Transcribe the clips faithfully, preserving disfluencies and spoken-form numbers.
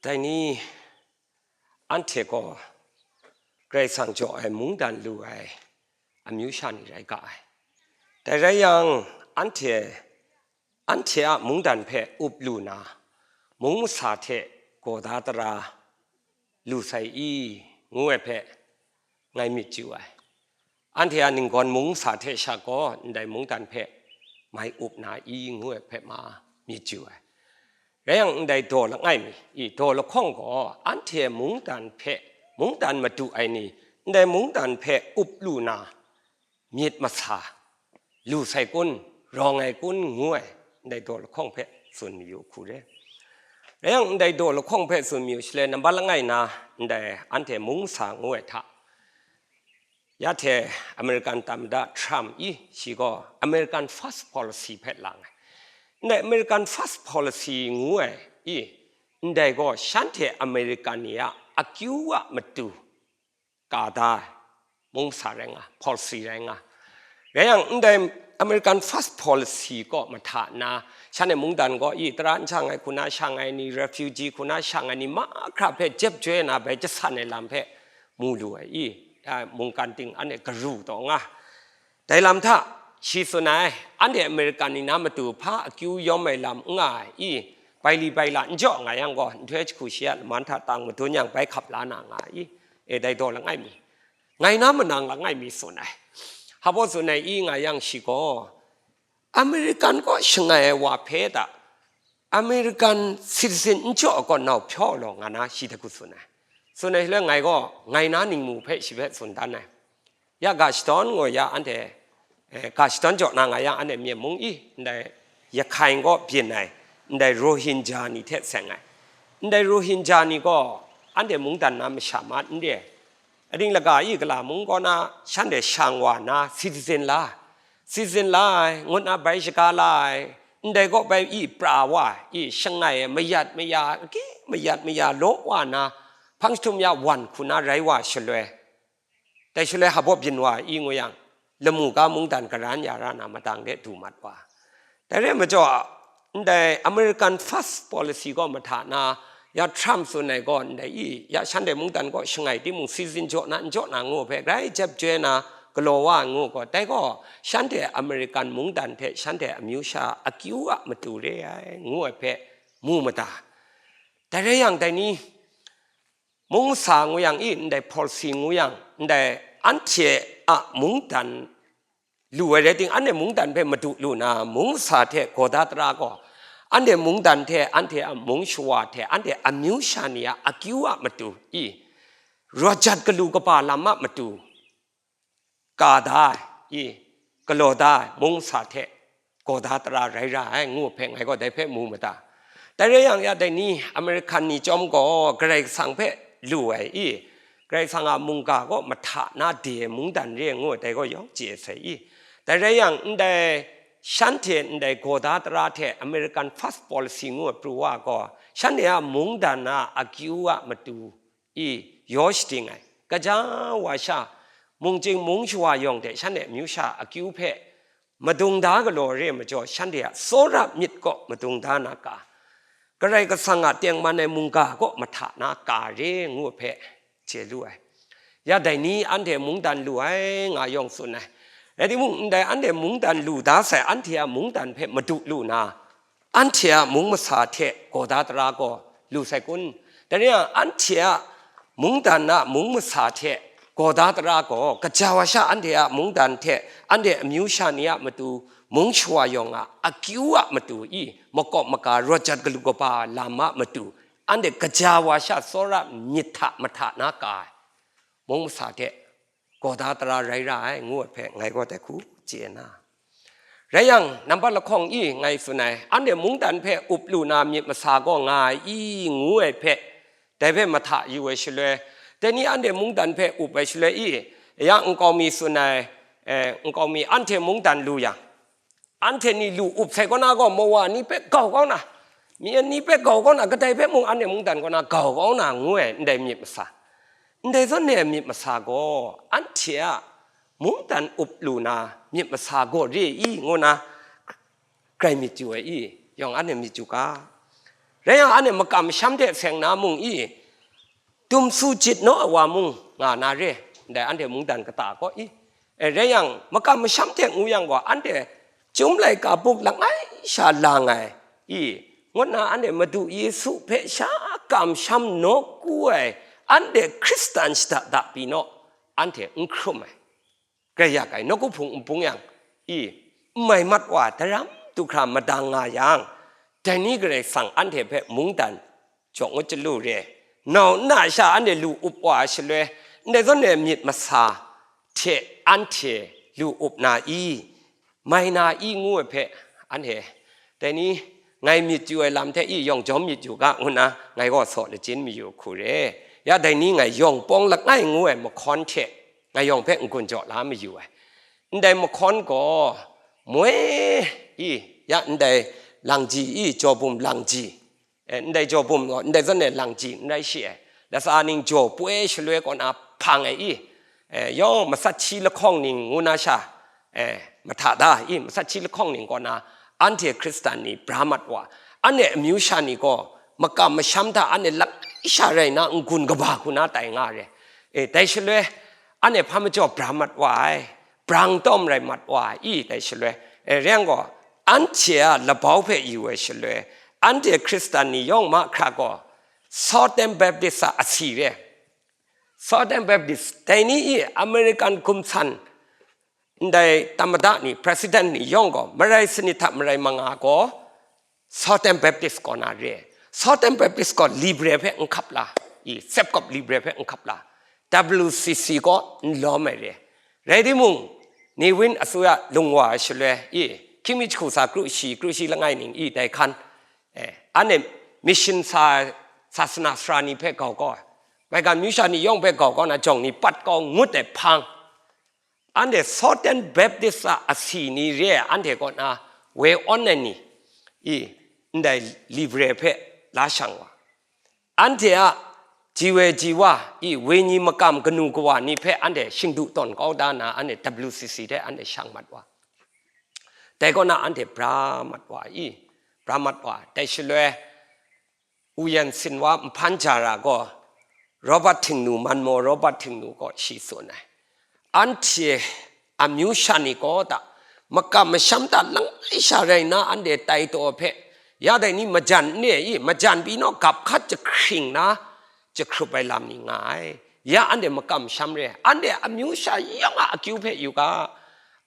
Dai ni anhte gaw Karai Kasang jaw ai mungdan lu ai amyu sha ni rai ga ai. Dai rai yang, anhte, anhte a mungdan hpe up lu na, mung masa hte gaw da tara lu sai i, ngu ai hpe ngai myit yu ai. Anhte a ninggawn mung masa hte sha gaw ndai mungdan hpe mai up na i, ngu ai hpe ma myit yu ai. Rai yang, ndai daw langai mi, i, daw lahkawng gaw anhte mungdan hpe, mungdan madu ai ni, ndai mungdan hpe up lu na myit masa lu sai kun, rawng ai kun, ngu ai, ndai daw lahkawng hpe tsun mayu hku re. Rai yang, ndai daw lahkawng hpe tsun mayu shaloi, nambat langai na, ndai anhte mung masa ngu ai hta, ya hte American tamada Trump i, shi gaw American First Policy hpe lang ai. Ndai American First Policy ngu ai i, ndai gaw shanhte American ni a akyu a matu ka da ai mung masa rai nga, policy rai nga. Rai yang, ndai American First Policy kaw mahta na, shanhte mungdan gaw i, tara n shang ai hku na shang ai ni, refugee hku na shang ai ni mahkra hpe jep joi na bai jasan ai lam hpe mu lu ai i, a, mungkan ting anhte garu taw nga. Dai lam hta, shi tsun ai, anhte American ni na matu hpa akyu yawm ai lam n nga ai i, bai li bai la n jaw nga yang gaw, nhtoi jahku shi a laman hta tang madun yang, bai hkap la na nga ai i, e, dai daw langai mi, ngai na manang langai mi tsun ai. Hpa baw tsun ai i nga yang, shi gaw American kaw shangai ai wa hpe ta, American citizen n jaw ai kaw nau hpyaw law, nga na shi hta hku tsun ai. Tsun ai shaloi, ngai gaw ngai na ningmu hpe shi hpe tsun dan ai. Ya ga shadawn ngu ya, anhte, eh, ga shadawn jaw na nga yang, anhte Myen mung i, ndai Yahkai kaw byin ai, ndai Rohingya ni hte seng ai. Ndai Rohingya ni gaw anhte mungdan na masha ma n re ai. Aning laga i, gala mung kaw na shanhte shang wa na, citizen la, citizen la ai, ngut na bai shaga la ai, ndai kaw bai i pra wa ai, i shangai ai, mayat maya, aki mayat maya law wa na, hpang jahtum ya wan hku na rai wa shaloi, dai shaloi hpa baw byin wa ai i ngu yang, lamu ga mungdan garan ya ra na madang de du mat wa. Dai rai majaw, ndai American First Policy kaw mahta na, ya Trump tsun ai gaw ndai i, ya shanhte mungdan kaw shangai timung, citizen jaw na n jaw na ngu hpe grai jep joi na galaw wa ai ngu gaw, dai gaw shanhte American mungdan hte shanhte amyu sha akyu a matu re ai, ngu ai hpe mu mada. Dai rai yang, dai ni, mung masa ngu yang i, ndai policy ngu yang, ndai anhte a mungdan lu ai rai ting, anhte mungdan hpe madu lu na, mung masa hte gaw da tara gaw, anhte mungdan hte, anhte a mung shawa hte, anhte amyu sha ni a akyu a matu i, rawt jat galu kaba lam a matu ka da ai i, galaw da ai mung masa hte gaw da tara rai ra ai, ngu hpe ngai gaw dai hpe mu mada. Dai rai yang, ya dai ni, American ni chyawm gaw Karai Kasang hpe lu ai i, Karai Kasang a mungga kaw mahta na de ai mungdan re ai ngu ai, dai gaw yawng chye sai i. Dai rai yang, ndai shanhte ndai gaw da tara hte American First Policy ngu ai pru wa gaw, shanhte a mungdan a akyu a matu i yaw shading ai, gaja wa sha, mungchying mung shawa yawng hte shanhte amyu sha akyu hpe madung da galaw re ai majaw, shanhte a tsawra myit kaw madung da na ka, Karai Kasang a tengman ai mungga kaw mahta na ka re, ngu ai hpe chye lu ai. Ya dai ni anhte mungdan lu ai nga yawng tsun ai. Rai timung, ndai anhte mungdan lu da sai anhte a mungdan hpe madu lu na, anhte a mung masa hte gaw da tara gaw lu sai kun? Dai rai yang, anhte a mungdan a mung masa hte gaw da tara gaw, gaja wa sha anhte a mungdan hte anhte amyu sha ni a matu mung shawa yawng a akyu a matu i, makawp maga rawt jat galu kaba lam a matu, anhte gaja wa sha tsawra myit hta mahta na ka ai mung masa hte gaw da tara rai ra ai, ngu ai hpe ngai gaw dai hku chye na. Rai yang, nambat lahkawng i ngai tsun ai, anhte mungdan hpe up lu na myit masa gaw nga ai i, ngu ai hpe, dai hpe mahta yu ai shaloi, dai ni anhte mungdan hpe up ai shaloi i, ya nkau mi tsun ai, eh, nkau mi anhte mungdan lu yang, anhte ni lu up sai kaw na gaw, mawa ni hpe gau kau na, myen ni hpe gau kau na, kadai hpe mung anhte mungdan kaw na gau kau na, ngu ai ndai myit masa. Ndai zawn e ai myit masa gaw, anhte a mungdan up lu na myit masa gaw re i, ngu na grai myit yu ai i, yawng anhte myit yu ga. Rai yang, anhte makam masham hte seng na mung i, tum su jit naw ai wa mung nga na re, ndai anhte mungdan kata kaw i. E, rai yang, makam masham hte ngu yang gaw, anhte Chyum laika buk langai sha lang ai i, ngut na anhte Madu Yesu hpe sha kamsham nawku ai, anhte Hkristan shada da pyi naw, anhte n hkrum ai. Grai yak ai, nawku hpung n bung yang i, n mai mat wa daram du hkra madang nga yang, dai ni Karai Kasang anhte hpe mungdan jaw ngut chyalu re. Nau nna sha anhte lu up wa ai shaloi, ndai zawn e myit masa hte anhte lu up na i, mai na i ngu ai hpe, anhte dai ni ngai myit yu ai lam hte i yawng jawm myit yu ga, ngu nna ngai gaw saw lachin mayu hku re. Ya dai ni ngai yawng pawng langai ngu ai mahkawn hte ngai yawng hpe n-gun jaw la mayu ai. Ndai mahkawn gaw moi i, ya ndai langji i, jaw bum langji, e, ndai jaw bum gaw ndai zawn e langji n rai shi ai. Latsa ning jaw poi shaloi kaw na hpang ai i, e, yawng masat shi lahkawng ning ngu na sha, e, mahta da i, masat shi lahkawng ning kaw na anhte Hkristan ni bra mat wa, anhte amyu sha ni gaw makam masham hta anhte langai sha rai na n-gun kaba hku na tai nga re. E, dai shaloi anhte hpa majaw bra mat wa ai, brang tawm rai mat wa ai i, dai shaloi, e, rai yang gaw, anhte a labau hpe yu ai shaloi, anhte Hkristan ni yawng mahkra gaw Southern Baptist a asi re. Southern Baptist, dai ni i American hkum san ndai tamada ni, president ni yawng gaw, marai sanit hta marai manga gaw, Southern Baptist kaw na re. Southern Baptist gaw Libre hpe n hkap la, i, Sepkop Libre hpe n hkap la, W C C gaw n lawm ai re. Rai timung, Newin asuya lung wa ai shaloi, i, hkying mi jahku sa kru shi, kru shi langai ning i dai hkan, e, anhte mission sa, sasana sara ni hpe gau kau ai, maigan myu sha ni yawng hpe gau kau na jawng ni pat kau ngut ai hpang, anhte Southern Baptist a asi ni re ai anhte kaw na woi awn ai ni, i, ndai Libre hpe la shang wa, anhte a ji woi ji wa i, wenyi makam kanu kawa ni hpe anhte shingdu tawn kau da na, anhte W C C hte anhte shang mat wa. Dai kaw na anhte bra mat wa i, bra mat wa. Dai shaloi, Uyan Sin wa Nhpan Jara gaw Robert Htingnu, Manmaw Robert Htingnu gaw shi tsun ai. Anhte amyu sha ni gaw ta, makam masham ta langai sha rai na anhte tai taw hpe, ya dai ni majan n re i, majan pyi naw gap hkat jahkring na jahkrup ai lam ni nga ai. Ya anhte makam masham re, anhte amyu sha yawng a akyu hpe yu ga,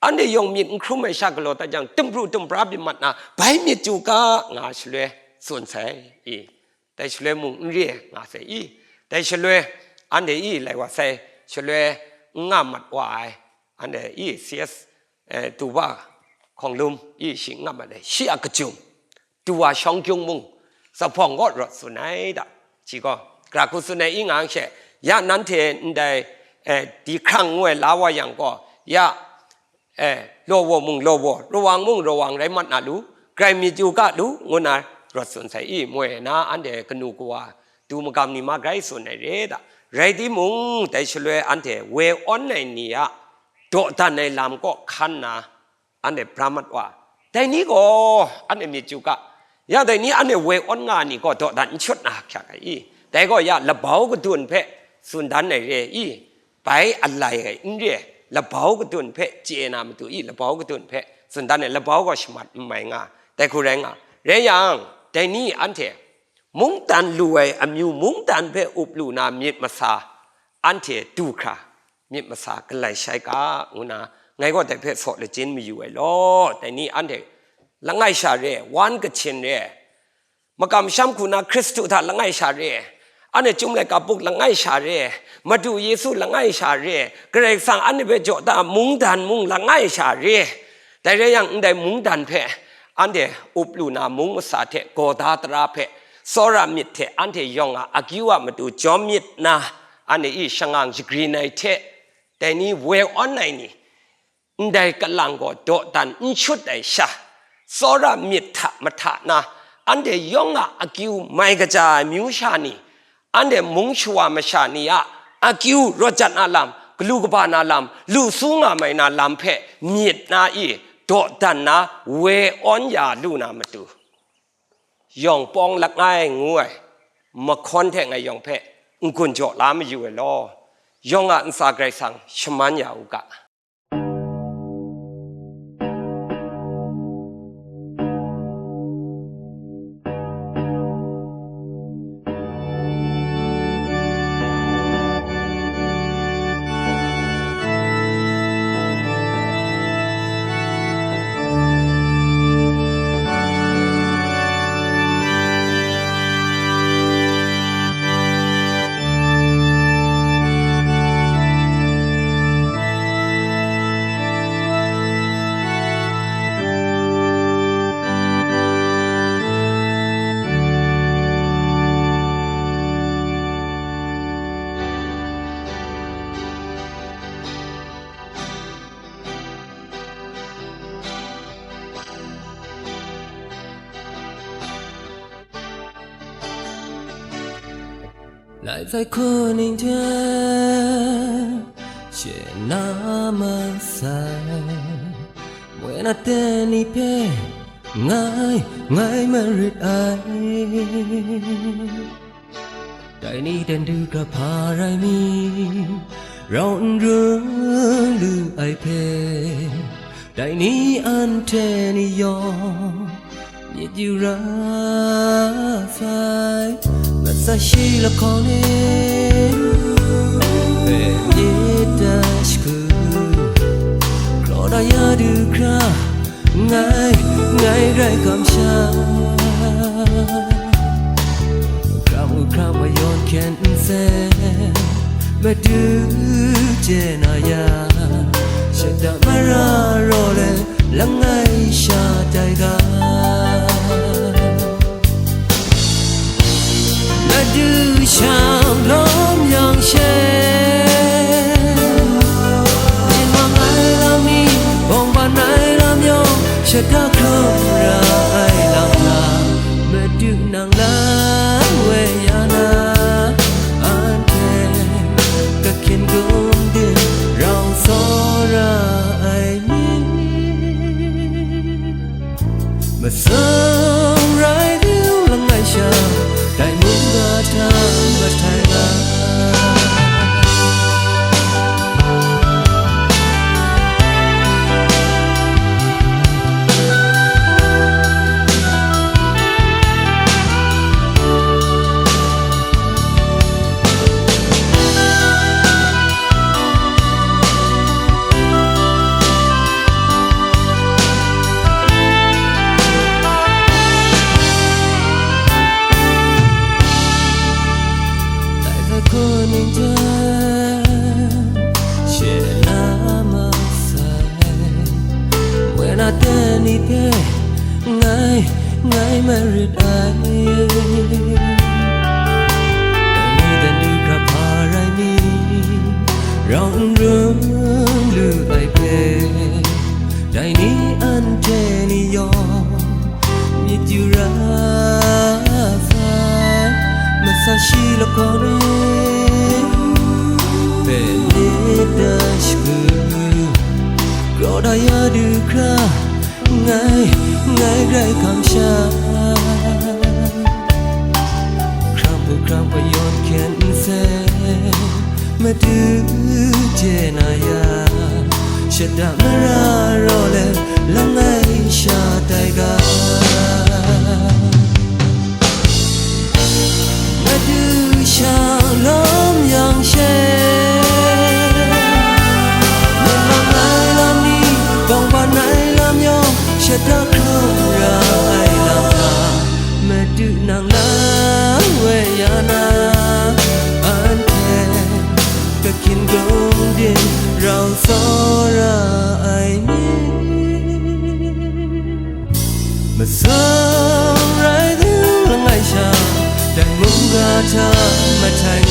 anhte yawng myit n hkrum ai sha galaw dat jang, tumpru tumpra byin mat na, bai myit yu ga, nga shaloi tsun sai i. Dai shaloi mung n re nga sai i. Dai shaloi anhte i lai wa sai, shaloi n nga mat wa ai, anhte i C S, eh, Tuba Hkawng Lum i shi n nga mat ai, shi a kachyum, Tuwa Shawng Kyung mung, Zaphawng kaw rawt tsun ai da, shi gaw, gara hku tsun ai i nga ang she, ya nanhte ndai, eh, di hkrang ngu ai la wa yang gaw, ya, eh, law waw mung law waw, rawang mung rawang rai mat na lu, grai myit yu ga lu, ngu na rawt tsun sai i, moi na anhte kanu kawa, du magam ni ma grai tsun ai re da. Rai timung, dai shaloi anhte woi awn ai ni a dawdan ai lam kaw hkan na, anhte bra mat wa. Dai ni gaw anhte myit yu ga, ya dai ni anhte woi awn nga ni gaw dawdan n shut na hkyak ai i. Dai gaw ya labau kadun hpe tsun dan ai re i, bai alai ai n re, labau kadun hpe chye na matu i, labau kadun hpe tsun dan ai, labau gaw shamat n mai nga, dai hku rai nga. Rai yang, dai ni anhte mungdan lu ai amyu mungdan hpe up lu na myit masa, anhte du hkra, myit masa galai shai ga, ngu na, ngai gaw dai hpe saw lachin mayu ai law, dai ni anhte langai sha re, wan kachin re, makam masham hku na Hkristu hta langai sha re, anhte Chyum laika buk langai sha re, Madu Yesu langai sha re, Karai Kasang anhte hpe jaw da mungdan mung langai sha re, dai rai yang, ndai mungdan hpe anhte up lu na mung masa hte gawda tara hpe tsawra myit hte anhte yawng a akyu a matu jawm myit na, anhte i shangang shagrin ai hte, dai ni woi awn ai ni, ndai kalang gaw dawdan n shut ai sha, tsawra myit hta mahta na, anhte yawng a akyu mai kaja ai myu sha ni, anhte mung shawa masha ni a akyu rawt jat na lam, galu kaba na lam, lu su nga mai na lam hpe myit na i dawdan na woi awn ya lu na matu, yawng pawng langai ngu ai mahkawn hte ngai yawng hpe n-gun jaw la mayu ai law, yawng a ntsa Karai Kasang shaman ya u ga. Lai zai hku ning hte, she na masai, mwe na ten ni hpe, ngai, ngai marit ai. Dai ni dan du hkra hpa rai mi, rau n run lu ai hpe, dai ni anhte ni yawng myit yu ra sai. Mat sa shi lahkawng ni hpe myit da shagu, kraw da ya du hkra, ngai, ngai rai kamsham, hkram u hkram wa yawn hkyen n sen, madu chye na ya, shada mara raw le, langai sha tai ga. Madu shang lawm yang she, yin mang ai lam ni, bawng ban ai lam yawng, shada hkrum ra ai lam hta, Madu nang la we ya na, anhte kahkyin gun din rau tsawra ai mi. Masum rai du langai sha, dai mungga hta matai nga. Dai hku ning jan, she na masai, mwe na ten ni hpe, ngai, ngai marit ai. Dai ni dan du hkra hpa rai mi, rau n run lu ai hpe, dai ni anhte ni yawng myit yu ra sai. Mat sa shi lahkawng ni hpe myit da shagu, kraw da ya du hkra, ngai, ngai rai kamsham, hkram hpu hkram hpa yawn hkyen n sen, Madu chye na ya, shada mara raw le, langai sha tai ga. Madu shalom yang she, myit mang ai lam ni, bawng ban ai lam yawng, shada hkrum ra ai lam hta, Madu nang la we ya na, anhte kahkyin gun din rau tsawra ai mi. Masum rai du langai sha, dai mungga hta matai